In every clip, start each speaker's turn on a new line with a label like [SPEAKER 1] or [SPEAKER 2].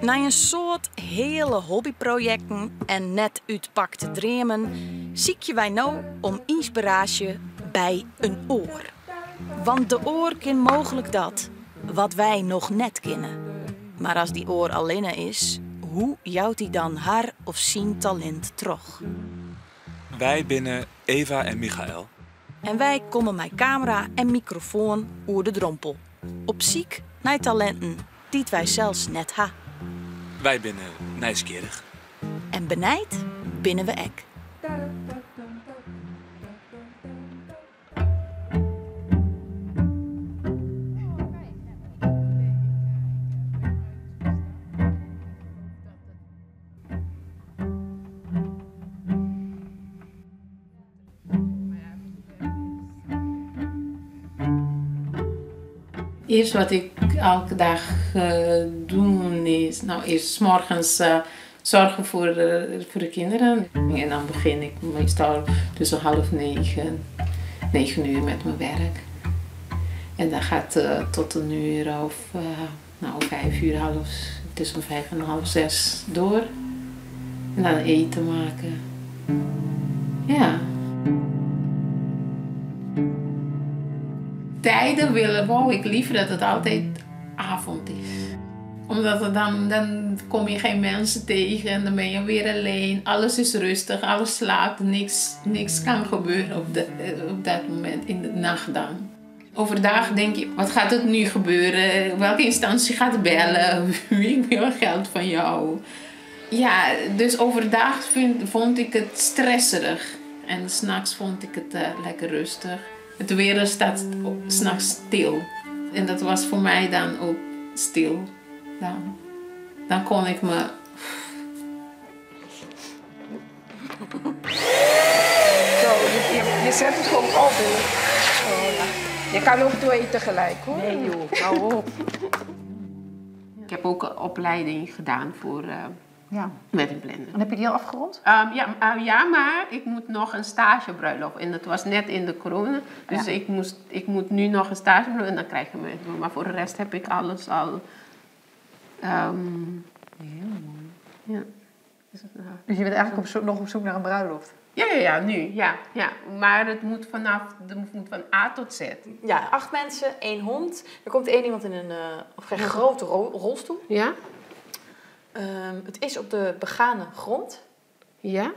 [SPEAKER 1] Nei in soad heale hobbyprojekten en net útpakte dreamen sykje wy no om ynspiraasje by in oar. Want de oar kin mooglik dat wat wy noch net kinne. Mar as dy oar allinne is, hoe jout hy dan har of syn talint troch?
[SPEAKER 2] Wy binne Eva en Michael.
[SPEAKER 1] En wy komme mei kamera en mikrofoan oer de drompel. Op syk nei talinten dy't wy sels net ha.
[SPEAKER 2] Wy binne nijsgjirrich.
[SPEAKER 1] En benijd binne we ek.
[SPEAKER 3] Earst wat ik elke dag doe is, nou, is 's morgens zorgen voor de kinderen. En dan begin ik meestal tussen 8.30, 9 uur met mijn werk. En dan gaat het tot een uur of nou, 5 uur, tussen 5 en 5.30 door. En dan eten maken. Ja. Tijden willen, wou ik liever dat het altijd avond is. Omdat het dan kom je geen mensen tegen en dan ben je weer alleen. Alles is rustig, alles slaapt, niks kan gebeuren op dat moment, in de nacht dan. Overdag denk je, wat gaat het nu gebeuren? Welke instantie gaat bellen? Wie wil geld van jou? Ja, dus overdag vond ik het stresserig. En s'nachts vond ik het lekker rustig. Het wereld staat s'nachts stil. En dat was voor mij dan ook stil. Dan kon ik me...
[SPEAKER 4] Zo, je zet het gewoon op. Zo, ja. Je kan ook twee tegelijk, hoor.
[SPEAKER 3] Nee joh, hou op. Ik heb ook een opleiding gedaan voor wedding planner.
[SPEAKER 5] En heb je die al afgerond?
[SPEAKER 3] Ja, maar ik moet nog een stagebruiloft. En dat was net in de corona. Dus ik moet nu nog een stagebruiloft en dan krijg ik mijn. Maar voor de rest heb ik alles al.
[SPEAKER 5] Heel mooi.
[SPEAKER 3] Ja.
[SPEAKER 5] Dus, dus je bent eigenlijk nog op zoek naar een bruiloft?
[SPEAKER 3] Ja, nu. Ja. Maar het moet, het moet van A tot Z.
[SPEAKER 6] Ja, 8 mensen, 1 hond. Er komt 1 iemand in een vrij grote rolstoel.
[SPEAKER 3] Ja.
[SPEAKER 6] Het is op de begane grond.
[SPEAKER 3] Ja.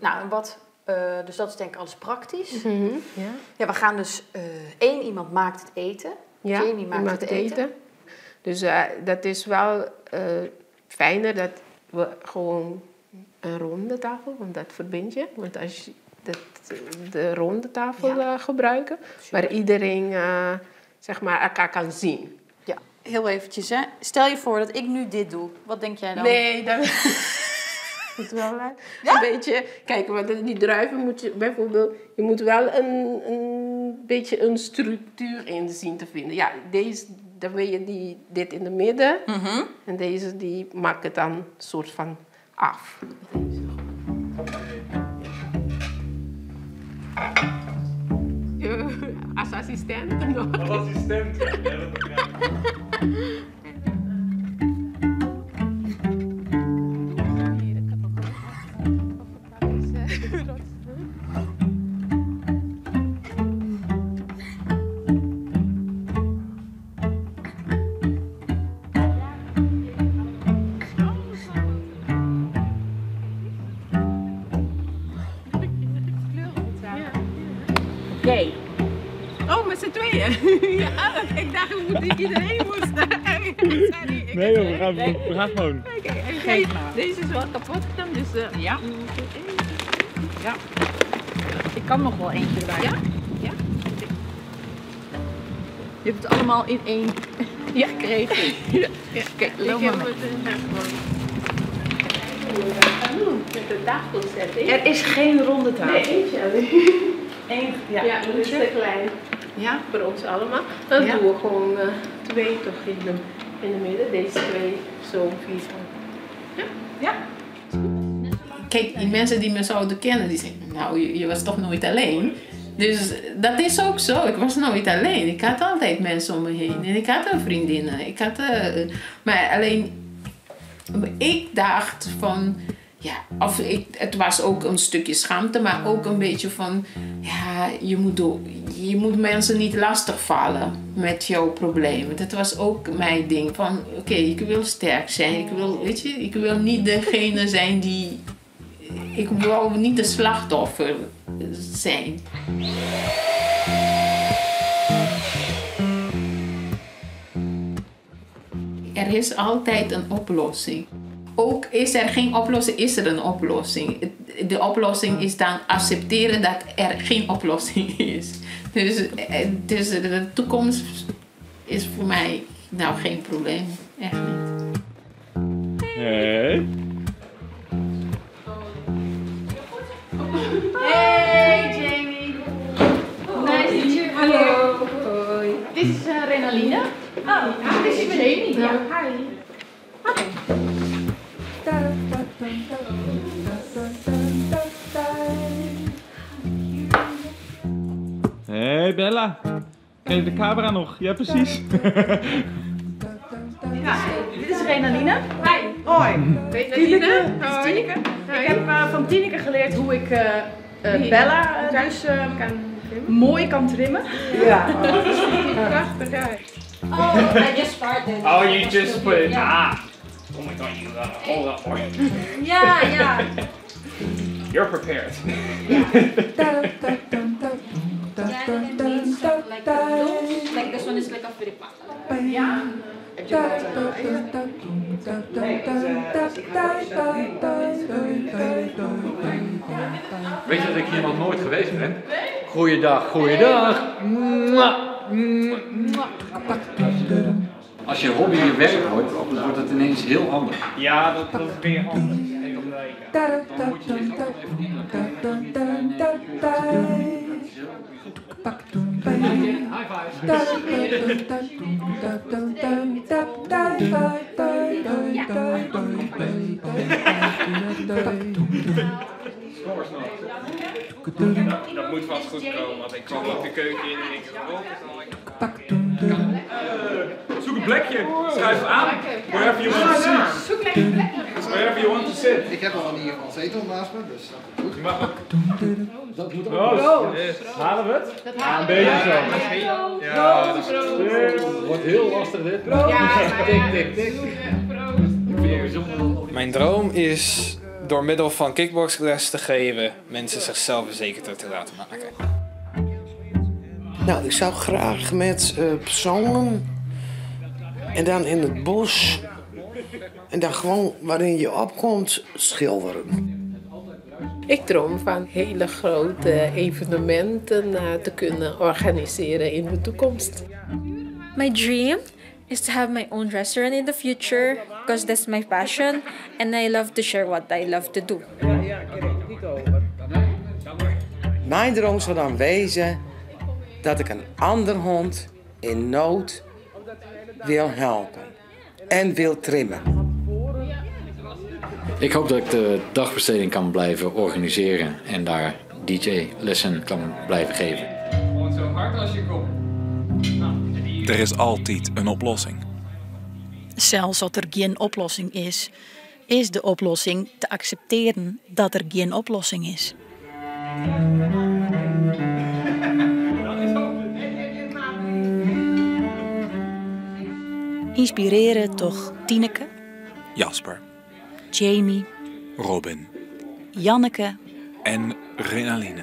[SPEAKER 6] Nou, en wat, dus dat is denk ik alles praktisch.
[SPEAKER 3] Ja.
[SPEAKER 6] Ja, we gaan dus 1 iemand maakt het eten.
[SPEAKER 3] Ja,
[SPEAKER 6] Jamie maakt
[SPEAKER 3] maakt
[SPEAKER 6] het eten.
[SPEAKER 3] eten. Dus dat is wel fijner dat we gewoon een ronde tafel, want dat verbind je. Want als je de ronde tafel gebruiken, waar iedereen zeg maar elkaar kan zien.
[SPEAKER 6] Ja, heel eventjes hè. Stel je voor dat ik nu dit doe. Wat denk jij dan?
[SPEAKER 3] Nee, dat moet wel een beetje. Kijk, want die druiven moet je bijvoorbeeld, je moet wel een beetje een structuur in zien te vinden. Ja, deze, dan wil je dit in de midden. En deze die maakt het dan soort van af. Als assistent nog.
[SPEAKER 2] Als assistent, ja, dat begrijp ik.
[SPEAKER 3] Oké. Oh, met z'n tweeën. Ja, ik dacht, we moeten iedereen moest. Sorry.
[SPEAKER 2] Nee joh, we gaan gewoon.
[SPEAKER 3] Oké, deze is wel kapot gedaan, dus...
[SPEAKER 5] Ja. Ja. Ik kan nog wel eentje erbij.
[SPEAKER 3] Ja? Ja.
[SPEAKER 6] Je hebt het allemaal in één gekregen.
[SPEAKER 3] Ja.
[SPEAKER 6] Oké, loop
[SPEAKER 3] Ik heb
[SPEAKER 6] maar mee.
[SPEAKER 3] het met de tafelsetting.
[SPEAKER 6] Er is geen ronde tafel.
[SPEAKER 3] Nee, eentje alleen.
[SPEAKER 6] Eén, ja,
[SPEAKER 3] Ja, dat is te klein.
[SPEAKER 6] Ja?
[SPEAKER 3] Voor ons allemaal. Dan
[SPEAKER 6] Ja.
[SPEAKER 3] doen we gewoon 2 toch in de midden. Deze 2, zo 4. Ja?
[SPEAKER 6] Ja.
[SPEAKER 3] Kijk, die mensen die me zouden kennen, die zeggen, nou, je was toch nooit alleen? Dus dat is ook zo. Ik was nooit alleen. Ik had altijd mensen om me heen. En ik had een vriendinnen. Ik had, maar alleen, ik dacht van, ja, of ik, het was ook een stukje schaamte, maar ook een beetje van, ja, je moet mensen niet lastigvallen met jouw problemen. Dat was ook mijn ding van, oké, ik wil sterk zijn. Ik wil, weet je, ik wil niet degene zijn die, ik wil niet de slachtoffer zijn. Er is altijd een oplossing. Ook is er geen oplossing, is er een oplossing. De oplossing is dan accepteren dat er geen oplossing is. Dus de toekomst is voor mij nou geen probleem. Echt niet.
[SPEAKER 2] Hey.
[SPEAKER 5] Hey Jamie. Nice to meet you.
[SPEAKER 4] Hallo. Hoi.
[SPEAKER 5] Dit is Renaline. Oh, dit is Jamie. Ja.
[SPEAKER 4] Hi.
[SPEAKER 2] Hey Bella, ken je de camera nog? Ja, precies.
[SPEAKER 5] Ja, dit is Renaline. Hi. Hoi. Tineke. Dit is Tineke. Ik heb van Tineke geleerd hoe ik Bella dus mooi kan trimmen.
[SPEAKER 4] Ja. Prachtig, ja.
[SPEAKER 7] Oh, I just started.
[SPEAKER 8] Oh, you just put it. Ah. Oh my god, you got a whole lot more.
[SPEAKER 7] Yeah, yeah.
[SPEAKER 8] You're prepared.
[SPEAKER 7] Yeah, and then made some, like those, like this one is like a fripata.
[SPEAKER 5] Ja.
[SPEAKER 9] Weet je dat ik hier nog nooit geweest ben? Goeiedag, goeiedag. Mwah, mwah. Als je hobby je werk wordt, dan wordt het ineens heel anders.
[SPEAKER 8] Ja, dat is weer anders. Even kijken.
[SPEAKER 9] Dan moet je zich ook even inleggen. High five.
[SPEAKER 8] Dat moet vast goed komen, want ik kwam ook de keuken in en ik oh, Zoek een plekje, schuif aan. Wherever you want to sit.
[SPEAKER 5] Zoek lekker een plekje.
[SPEAKER 8] Wherever you want to sit.
[SPEAKER 10] Ik heb al hier al zetel naast me, dus dat komt goed.
[SPEAKER 8] Je mag ook.
[SPEAKER 9] Dat moet ook.
[SPEAKER 8] Proost. Yes. Halen we het?
[SPEAKER 5] Dat halen
[SPEAKER 8] Een
[SPEAKER 5] we.
[SPEAKER 8] beetje zo. Ja, dat is
[SPEAKER 9] Het wordt heel lastig dit.
[SPEAKER 3] Ja,
[SPEAKER 9] Tik, tik, tik. Ik vind het bijzonder.
[SPEAKER 11] Mijn droom is door middel van kickboxles te geven mensen zichzelf verzekerder te laten maken.
[SPEAKER 12] Nou, ik zou graag met personen en dan in het bos en dan gewoon waarin je opkomt schilderen.
[SPEAKER 3] Ik droom van hele grote evenementen te kunnen organiseren in de toekomst.
[SPEAKER 7] My dream is to have my own restaurant in the future because that's my passion and I love to share what I love to do.
[SPEAKER 12] Mijn droom zou dan wezen dat ik een ander hond in nood wil helpen en wil trimmen.
[SPEAKER 9] Ik hoop dat ik de dagbesteding kan blijven organiseren en daar DJ-lessen kan blijven geven.
[SPEAKER 8] Gewoon zo hard als je komt.
[SPEAKER 2] Er is altijd een oplossing.
[SPEAKER 1] Zelfs als er geen oplossing is, is de oplossing te accepteren dat er geen oplossing is. Inspireren toch Tineke,
[SPEAKER 2] Jasper,
[SPEAKER 1] Jamie,
[SPEAKER 2] Robin
[SPEAKER 1] Janneke
[SPEAKER 2] en Renaline.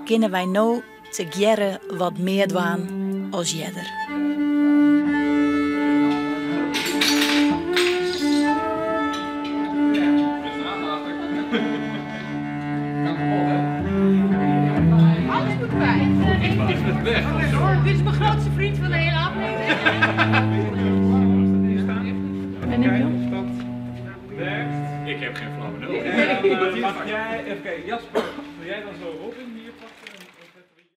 [SPEAKER 1] Kunnen wij nou te gerren wat meer dwaan als jedder.
[SPEAKER 5] Alles moet bij. Dit is mijn grootste vriend van de hele aflevering.
[SPEAKER 8] En ik of dat werkt.
[SPEAKER 9] Ik heb geen flauw benul.
[SPEAKER 8] Mag jij, even kijken, Jasper, wil jij dan zo Robin